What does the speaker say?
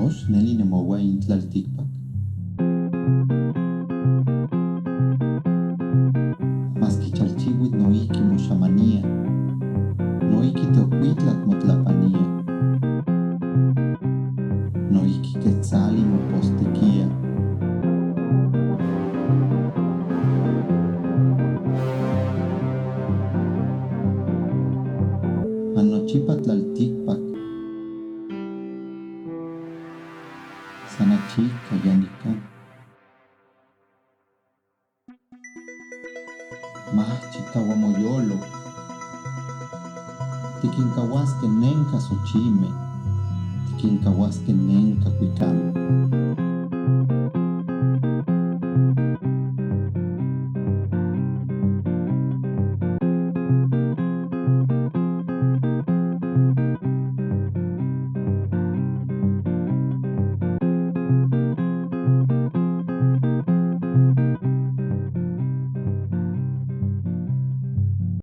Nox neli nemohua in tlaltikpak. Masqui chalchihuitl noijqui moxamanía, noijqui teocuitlatl motlapanía, noijqui quetzali mopostequía. An nochipa tlaltikpak san achica ya nican. Machicahua moyolo. Tiquincahuasque nenca xochime, tiquincahuasque nenca cuicame.